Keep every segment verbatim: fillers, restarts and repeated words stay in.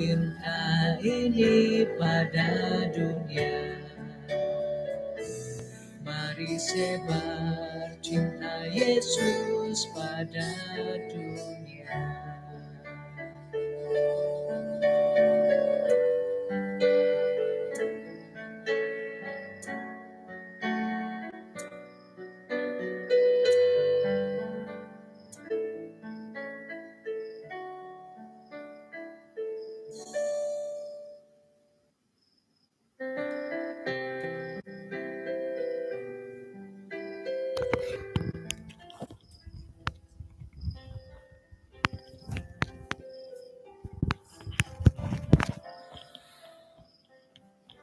cinta ini pada dunia. Mari sebar cinta Yesus pada dunia.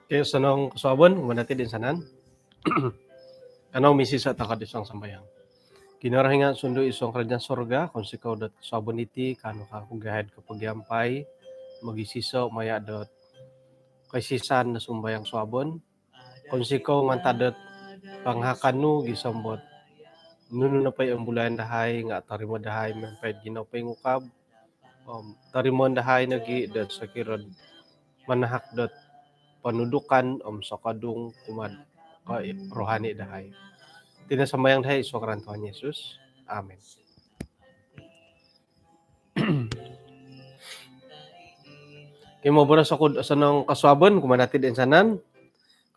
Okey, osonong kosuabon kumaa dati toinsanan. Kanou misisa' tokou id suang sambayang. Kinorohingan sundu id suang kerajaan sorga, kounsikou dot kosuabon iti kaanu kaku gahai kopogiampai mogisisa' maya' dot koisisaan do sumambayang suabon. Kounsikou mantad dot pangahakanu gisom dot nunu nopo i ombulayan dahai nga' torimo dahai miampai ginawo poingukab. Om torimoon dahai nogi' dot sokiro manahak dot ponudukan om sokodung kumaa ko rohani dahai. Iti no sambayang dahai id suang ngaran Tuhan Yesus. Amin. Okey, moboros oku do osonong kosuabon kumaa dati toinsanan.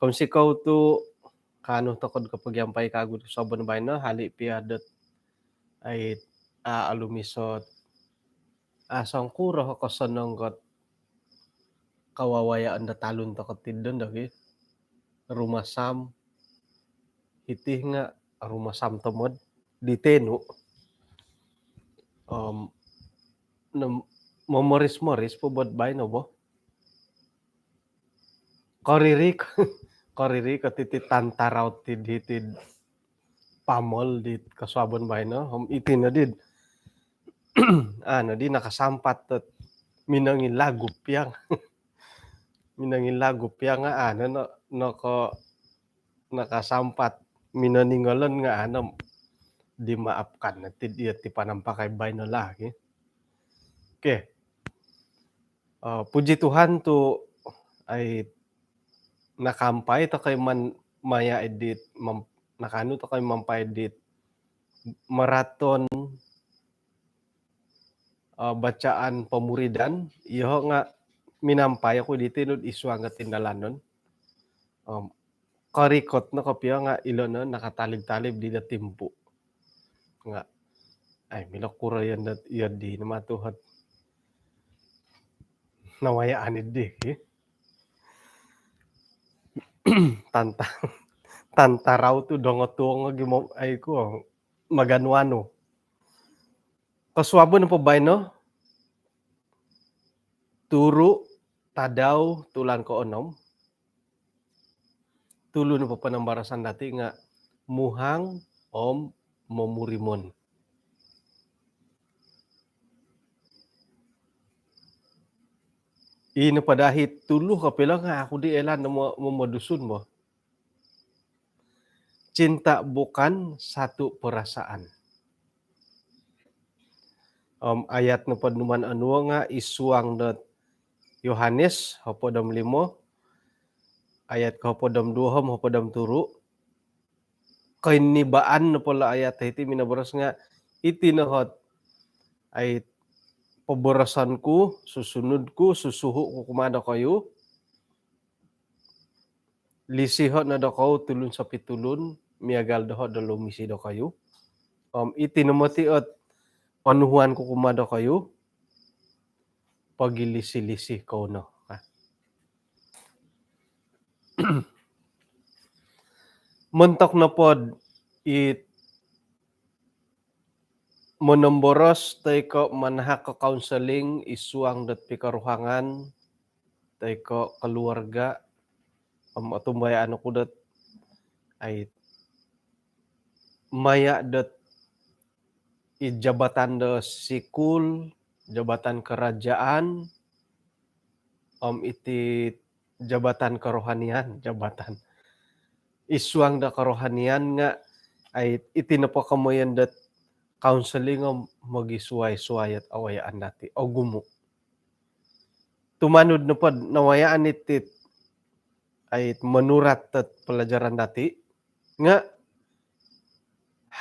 Kounsikou tu' kaanu tokou do kopogiampai kagu do kosuabon baino, hali' pia dot ai, a, olumis ot a, songkuro kosonong ot kawawayaan do talun tokou ti dondo gi. Rumasam. Hiti nga' rumasam tomod di tenu. Om, nom-, momoris-moris po bot baino bo. Koririk, koririk ko titi tantarau ti di, ti pamol di kosuabon baino. Om iti nodi, anu di nakasampat dot minongilagup piang. Minongilagup piang, anu no, noko, nakasampat minoningolon nga' anu, dimaafkan no ti, iyo ti panampakai baino lah, okey. Okey. Eh, puji Tuhan tu' ai nakaampai tokou man-, maya' idit mam-, nakaanu tokou mampai idit maraton, eh, bacaan pemuridan, iyoho' nga' minampai oku diti nu'd id suang kotindalanon. Om korikot no kopio nga' ilo no nakatalib-talib di do timpu. Nga' ai, milo kuro iyo dot iyo di no matuhot nawayaan iddi ki. Tanta-, tantarau tu' dongotuong gi mo-, ai ku, maganu-anu. Kosuabon nopo baino, turu' tadau tulan koonom. Tulu nopo panambarasan dati nga' muhang om momurimon. Ino po dahai tulu kopio nga' aku di oilaan do mo-, momodusun bo. Cinta bukan satu perasaan. Om ayat nopo numan onuo nga' id suang dot Yohanes hopod om limo, ayat kohopod om duo om hopod om turu'. Koinibaan nopo lo ayat hiti minoboros nga', iti no ot ai poboroson ku, susunud ku, susuhu' ku kumaa dokoyu. Lisiho' no dokoyu tulun sopitulun, miagal doho' do lumisi dokoyu. Om iti no moti ot ponuhuan ku kumaa dokoyu, pogilisi-lisi kou no. Montok nopo dit monomboros toi ko' manahak do kaunseling id suang dot pikoruhangan toi ko' keluarga, om otumbayaan oku dot ai maya' dot id jabatan do sikul, jabatan kerajaan, om iti jabatan kerohanian, jabatan id suang do kerohanian nga' ai iti nopo komoyon dot kaunseling om mogisuai-suai ot awayaan dati, ogumu'. tumanud nopo nawayaan iti, ai, monurat dot pelajaran dati nga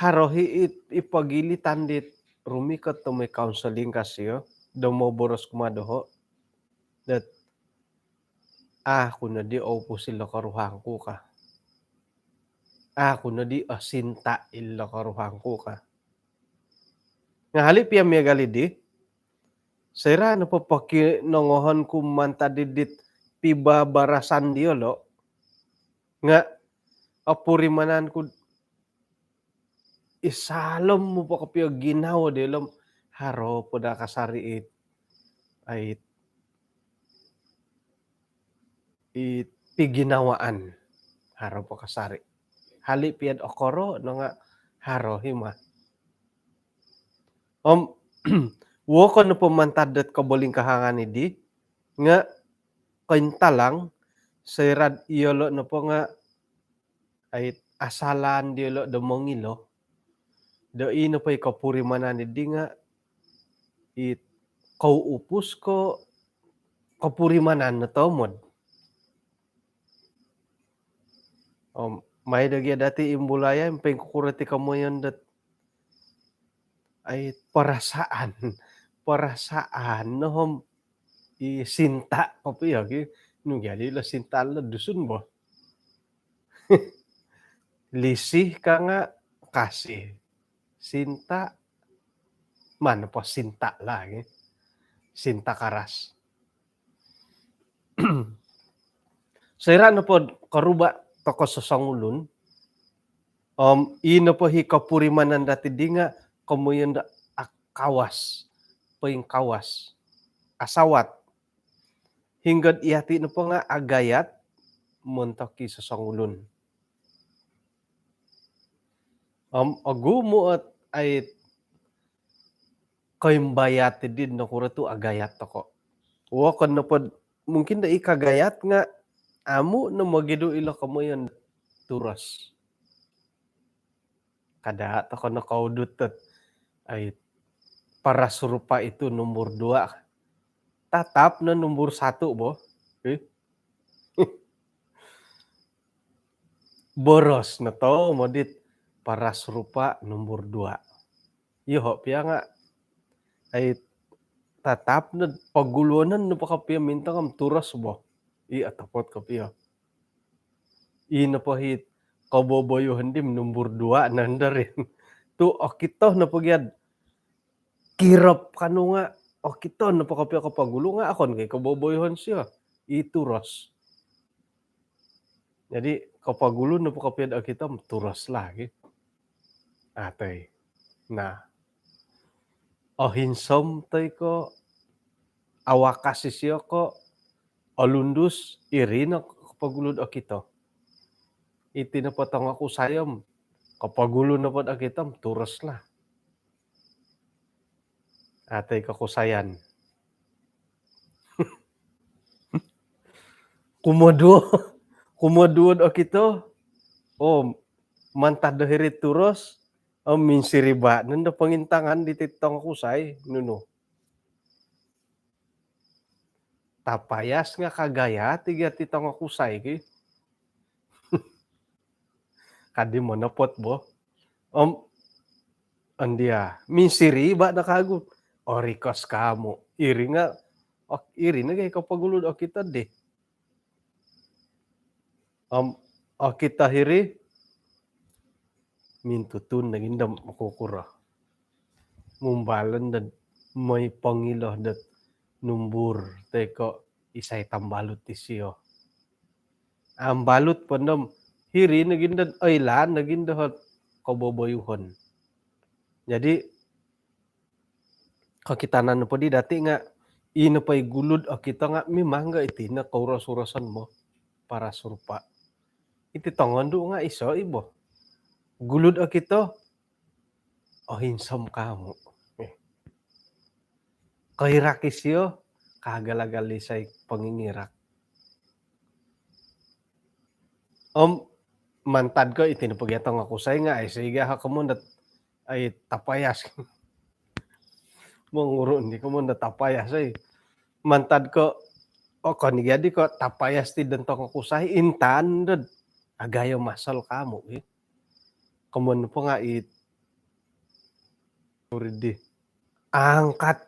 haro i, i, i pogilitan dit rumikot do moi kaunseling ka sio, do moboros kumaa doho dot, "Ah, aku nodi oupus ilo koruhang ku," ka. "Ah, aku nodi osinta ilo koruhang ku," ka. Nga hali pia miagal di, soira nopo pokinongohon ku mantad dit pibabarasan diolo, nga opurimanan ku id saalom nopo kopio ginawo diolo om haro po daa kasari it, ai, it piginawaan. Haro po kasari. Hali pia dot okoro no nga haro i ma. Om wokon nopo mantad dot kobolingkahangan di nga kointalang soira diolo nopo nga, ai, asalaan diolo do mongilo do i nopo i kopurimanan di nga i koupus ko kopurimanan no tomod. Om mai do gia dati imbulaya, poingkukuro ti komoyon dot, ai, perasaan. Perasaan no om i sinta kopio ki. Nu gia dilo sinta lo Dusun bo? Lisih ka nga kasih. Sinta, mana po sinta lagi? Sinta karas. Soira nopo koruba tokou sosongulun, om i nopo i kopurimanan dati di nga komoyon do akawas, poingkawas, asawat. Hinggo dot yati nopo nga agayat montok i sosongulun. Om ogumu ot, ai, koimbayat di nokuro tu agayat tokou. Wokon nopo mungkin do i kagayat nga amu no mogidu ilo komoyon turos. Kada tokou nokoudut dot, ai, paras rupa itu nombor dua. Tatap no nombor satu bo. Eh? Boros no tomod dit paras rupa nombor dua. Yoho pia nga, ai, tatap no poguluonon nopo kopio mintong om turos bo. I otopot kopio. I nopo it koboboyuhon di nombor dua nondo ri. Tu okito nopo gia dot kirop ka nu nga okito nopo kopio kopogulu nga okon ko i koboboyuhon sio. I turos. Jadi kopogulu nopo kopio dot okito om turos lagi. Atoi. Nah. Ohinsom toi ko awakas isio ko olundus, iri no kopogulu dot okito. Iti nopo tongokusai om kopogulu nopo dot okito om turos lah. Atoi kokusayan. Kumoduo, kumoduo dot okito. Oh, mantad do hiri turos, om minsiriba nondo pongintangan diti tongokusai, nunu. Tapayas nga kagayat i gia ti tongokusai ki. Kadi monopot bo. Om, andia, minsiriba no kagu. Orikos kamu. Iri nga, ok, iri no gia i kopogulu dot okito di. Om okito hiri, mintutun nogi ndo om okukuro. Mumbalon dot moi pongilo dot nombor toi ko isai tambalut disio. Ambalut po ndo om hiri nogi ndo dot oilaan nogi ndo ot koboboyuhon. Jadi, kokitanan nopo di dati nga, i nopo i gulu dot okito nga mimang nga iti no kouros-uroson bo, paras rupa. Iti tongondu nga iso i bo. Gulu dot okito, ohinsom kamu. Eh. Koirak isio, kaagal-agal isai pongingirak. Om mantad ko iti nopo gia tongokusai nga, ai, sigi aha komoyon dot, ai, tapayas. Mongurun di komoyon dot tapayas, ai. Mantad ko okon i gia di ko tapayas ti don tongokusai, intangan dot agayo masal kamu i. Komon po nga it uridi angkat,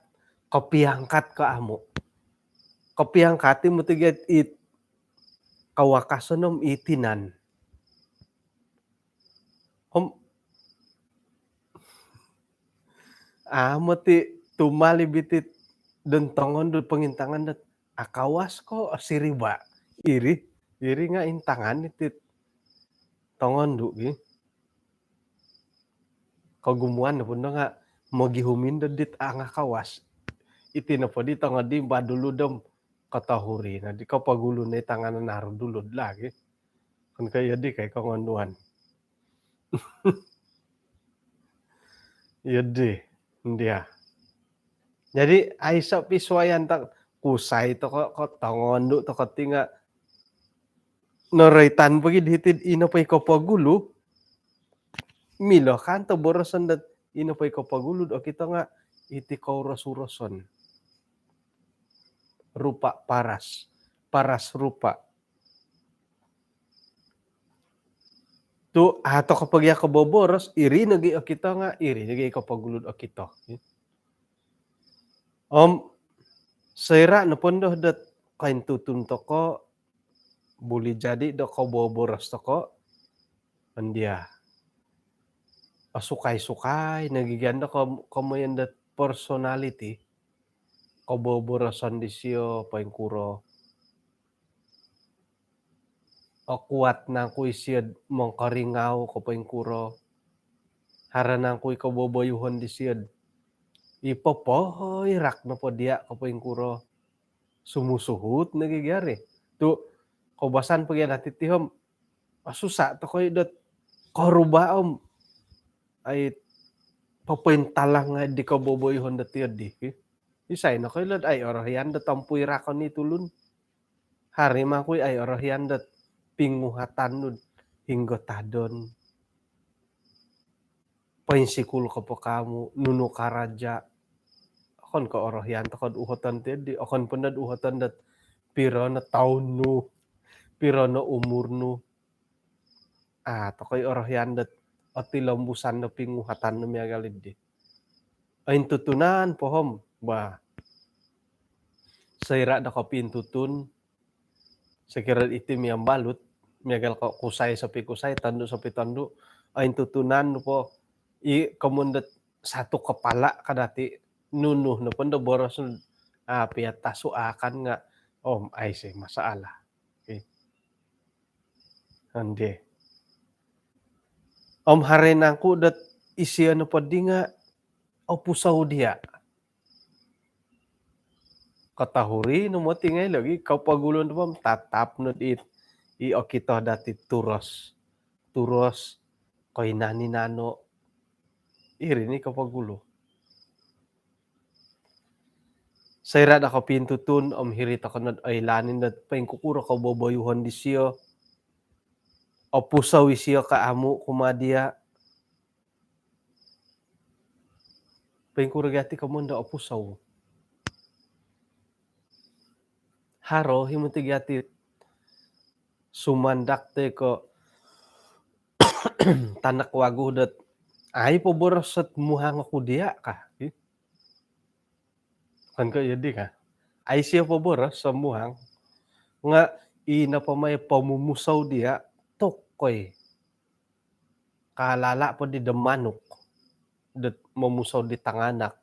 kopiangkat ko amu. Kopiangkat i muti gia it kawakason om i tinan. Om amu ti tumalib iti don tongondu pongintangan dot akawas ko siriba. Iri, iri nga intangan iti tongondu gi. Kogumuan nopo ndo nga mogihum indo dit angakawas. Iti nopo di tongodi badulu dom kotohuri no di kopogulu no i tanganan aru dulud lagi. Kan kaya di kai kongonduan. Iya di, ndia. Jadi aiso pisuayan tak kusai toko ko tongondu toko ti nga noroitan pogi di hiti ino po i kopogulu. Milo kan to boroson dot ino po i kopogulu do okito nga iti kouros-uroson. Rupa paras, paras rupa. Tu ato ko pogi ako boboros, iri nogi okito nga iri nogi i kopogulu do okito. Om soira nopo ndo dot kointutun toko, buli jadi do koboboros toko, ndia. Osukai-sukai nogi gia ndo ko-, komoyon dot personality, koboboroson disio poingkuro. Okuat nangku isio mongkoringau ko poingkuro. Haro nangku i koboboyuhon disio i popoirak nopo dia ko poingkuro. Sumusuhut nogi gia ri. Tu koubasan pogi dati ti om, ah, susah toko i dot koruba om ai popointalang ai di koboboyuhon dot iyo di. Isai nokoilo dot ai orohian dot ompuirakon i tulun. Haro mangku i ai orohian dot pinguhatan nu hinggo tadon. Poinsikul ko po kamu, nunu karaja. Okon ko orohian toko do uhoton ti di, okon po ndo do uhoton dot piro no taun nu, piro no umur nu. Ah, toko i orohian dot otilombusan do pinguhatan nu miagal di. Ointutunan po om, bah. Soira do kopiintutun, sokiro iti miambalut, miagal ko kusai sopikusai, tondu sopitondu, ointutunan po i komoyon dot satu kepala ka dati, nunu nopo ndo boros nu, ah, pia tasu akan nga, om aiso masalah. Okey. Ande. Om haro nangku dot isio nopo di nga opusou dia. Kotohuri no moti ngai logi, kopogulu nopo om tatap no di i okito dati turos. Turos, koinan-inan no. Iri no i kopogulu. Soira do kopiintutun om hiri toko no do oilaan i dot poingkukuro koboboyuhon disio. Opusou isio ko amu kumaa dia. Poingkuro gia ti komoyon do opusou. Haro i moti gia ti sumandak toi ko tanak wagu dot ai poboros dot muhang oku dia ka. Kan ko iyo di ka. Ai isio poboros somuhang. Nga ino po mai pomumusou dia tokoi. Kalala po di do manuk dot momusou di tanganak.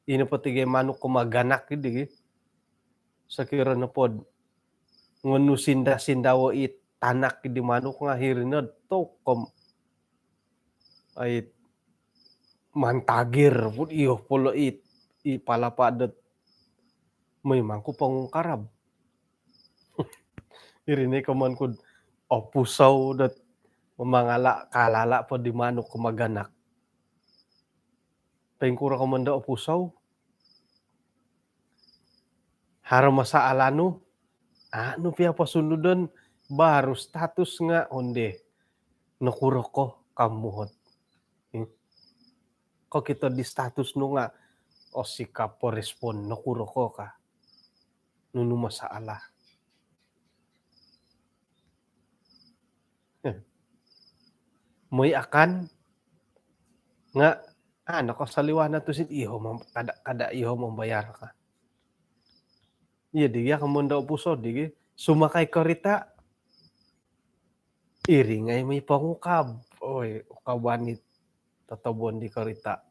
Ino po ti gia manuk ko maganak di gi. Sokiro nopo do ngonu sinda-sindawo i tanak di manuk nga hiri no tokom. Ai mantagir pun iyo polo i, i palapa dot moi mangku pongungkarab. Iri no i komoyon ku do opusou dot mangala kalala po di manuk ko maganak. Poingkuro komoyon do opusou? Haro masalah nu, anu pia posundudon, baru status nga onde. Nokuro ko kamuhot. Hmm. Kokito di status nu nga osikap po respon, nokuro ko ka. nunu masalah. Moi akan nga ano ko saliwana tu sid iho kada kada iho membayar ka. Iya di ya kamu ndak pusau di sumakai kereta. Iri ngai mi pangukab. Oi, ukaban ni totobon di kereta.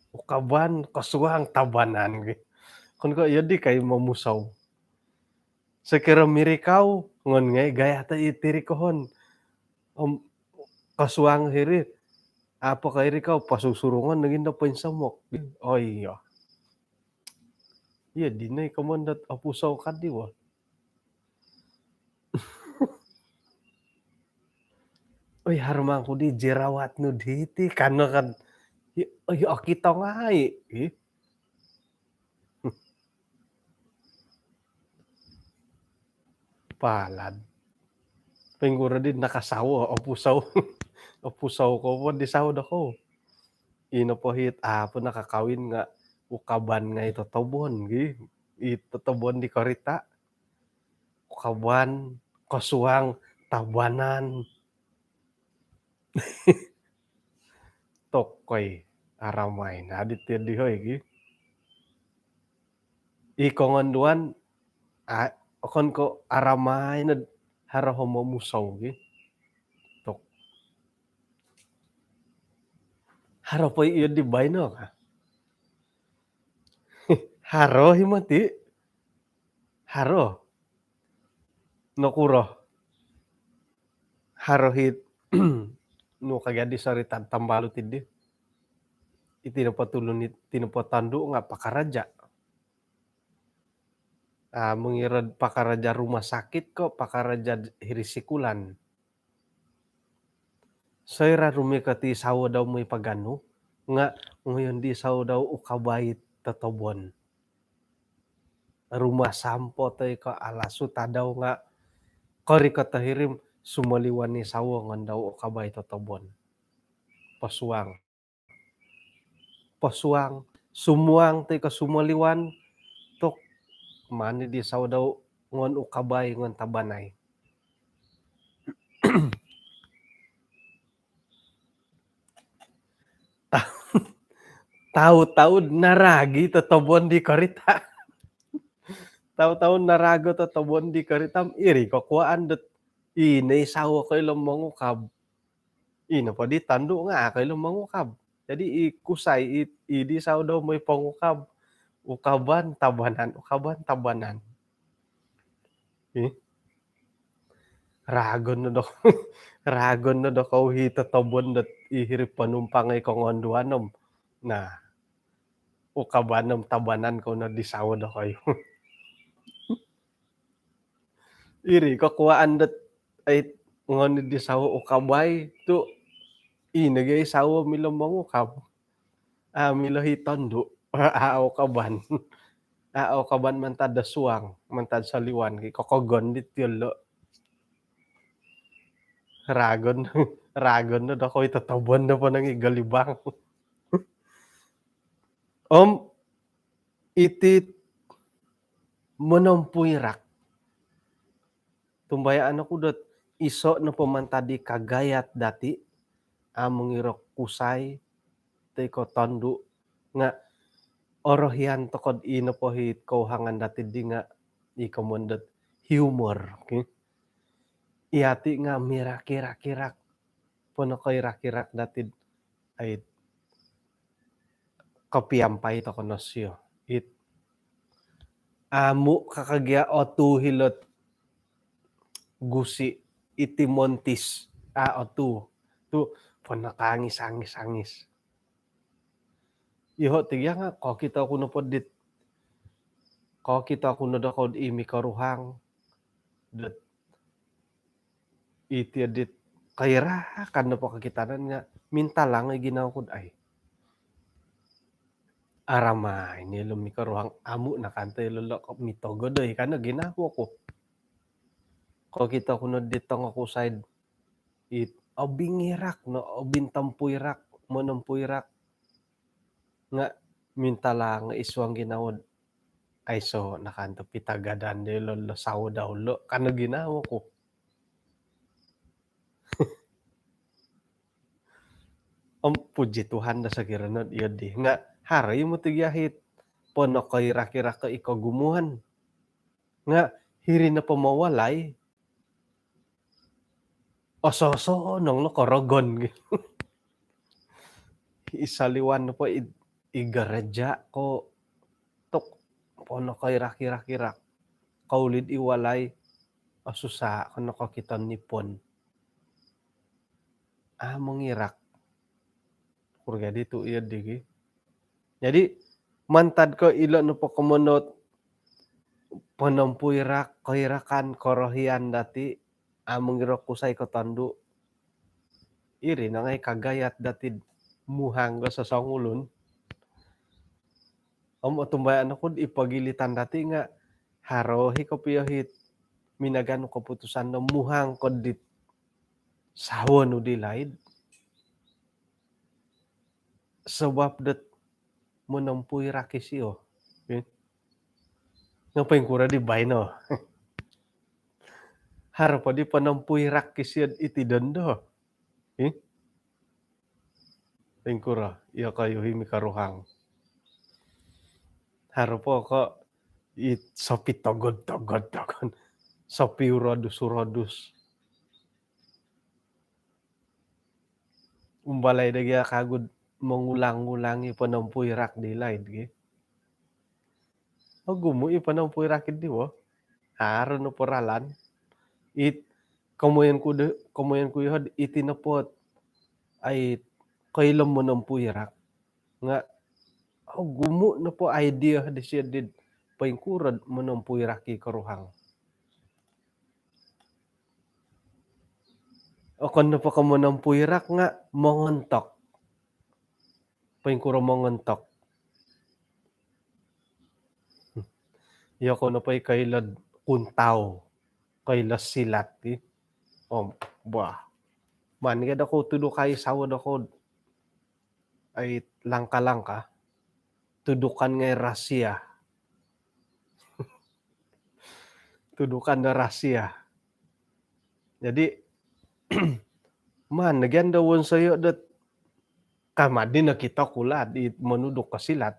Ukaban, kosuang, tabanan gi. Kon ko iya di kai mamusau. Sekira mirikau ngon ngai gaya ta iti rikohon. Om kosuang hiri. Apa kai rikau pasusurungon lagi nda poinsomok. Oh iya. Iya dinai komon dot opusau kadi wa. Oi, harmang ku di jerawat nu diti kan kan. Oi, okito ngai. Ih. Palad. Pingguro di nakasawo opusau. Opusau ko po di sawo do ko. Ino po hit apa nakakawin nga ukaban ngai totobon gi. I totobon di korita. Ukaban, kosuang, tabanan. Tokoi aramai na di tiyo di hoi gi. I kongonduan a okon ko aramai na haro homo musau gi. Tok. Haro po iyo di baino ka. Haro hi mati. Haro. Nokuro. Haro hit nu kagadi soritan tambalut idi. Iti nopo tulun iti nopo tandu nga pakaraja. Ah, mengirad pakaraja rumah sakit ko pakaraja hiri sikulan. Soira rumikot i sawo dau moi paganu nga ngoyon di sawo dau ukabai totobon. Rumah sampo toi ko alasu tadau nga korikot o hirim sumoliwan i sawo ngon dau ukabai totobon. Posuang. Posuang, sumuang toi ko sumoliwan tok mani di sawo dau ngon ukabai ngon tabanai. Tau-tau naragi totobon di korita. Tau-tau narago totobon di korita iri kokuaan dot ino i sawo koilo mongukab. Ino po di tandu nga koilo mongukab. Jadi i kusai i, i di sawo dau moi pongukab. Ukaban tabanan, ukaban tabanan. Ih. Ragon no do ragon no do kou hi totobon dot i hiri panumpang i kongonduan om. Nah. Ukaban om tabanan kou no di sawo do kou. Iri kokuaan dot ai ngoni di sawo ukabai tu ino gai sawo milo mongukab. Ah, milo hi tondu. Ah, ukaban. Ah, ukaban mantad da suang, mantad saliwan ki kokogon di tiolo. Ragon, ragon do koi totobon do ponong i galibang. Om iti monompuirak. Tumbayaan oku dot iso nopo mantad di kagayat dati, among iro kusai toi ko tondu nga orohian tokod i nopo hi kouhangan dati di nga i komon dot humor, okay? Iati nga mirak-irak-irak pono ko irak-irak dati ai kopiampai toko no sio. It amu kakagia otu hilot gusi iti montis a otu tu pono kangis angis angis. Iho tigia nga kokito ku no podit kokito ku no dokod imi koruhang dot iti dit kairakan nopo kakitanan nga mintalang i ginawo kud ai. Aramai ni lo mikoruhang amu nakanto ilo lo mitogodoi kana ginawo ku. Kokito ku no di tongo ku said it obingirak no obintompuirak monompuirak nga mintalang i suang ginawo. Aiso nakan tu pitagadan dilo lo sawo dau lo, kano ginawo ku. Om puji Tuhan do sokiro no iyo di. Nga haro i moti gia it ponokoirak-irak ko i kogumuan. Nga hiri nopo mawalai, oso-osonong lo korogon. I saliwan nopo i, i gereja ko tok ponokoirak-irak-irak. Kouli'd i walai, osusa ko nokokito nipon. A mongirak. Kurga ditu iyo digi. Jadi mantad ko ilo nopo komoyon dot ponompuirak, koirakan, korohian dati, a mongiro kusai ko tondu. Iri no ngai kagayat dati muhang ko sosongulun. Om otumbayaan oku di pogilitan dati nga haro i kopio it minaganu keputusan do muhang ko dit sawo nu di laid. Sebab dot monompuirak isio. Eh? Nga poingkuro di baino? Haro po di ponompuirak isio iti dondo? Eh? Poingkuro? Iyo koyu i mikoruhang. Haro po ko it sopi togod-togod-togod. Sopi urodus-urodus. Umbalai do gia kagu do mongulang-ulang i ponompuirak di laid gi. Ogumu i ponompuirak di wo. Haro nopo ralan. It komoyon ku do, komoyon ku iyo do iti nopo it ai koilo monompuirak. Nga ogumu nopo idea disio di poingkuro do monompuirak i koruhang. Okon nopo ko monompuirak nga mongontok. Poingkuro mongontok? Iyo ko nopo i koilo do kuntau, koilo silat i. Om bah. Maan gia dokou tudukai sawo dokou do ai langka-langka. Tudukan ngai rahasia. Tudukan do rahasia. Jadi maan no gia do wonsoyo dot kama di nokito ku lah di monuduk ko silat.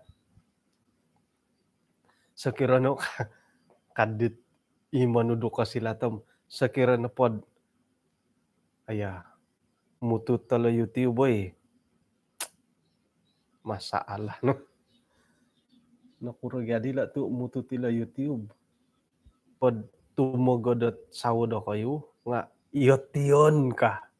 Sokiro no ka, ka dit i monuduk ko silat om sokiro nopo do aya mutut tolo YouTube oi. Masalah no. Nokuro gia di lo tu mutut ilo YouTube? Po do tumogod dot sawo dokoyu nga iyo tion ka.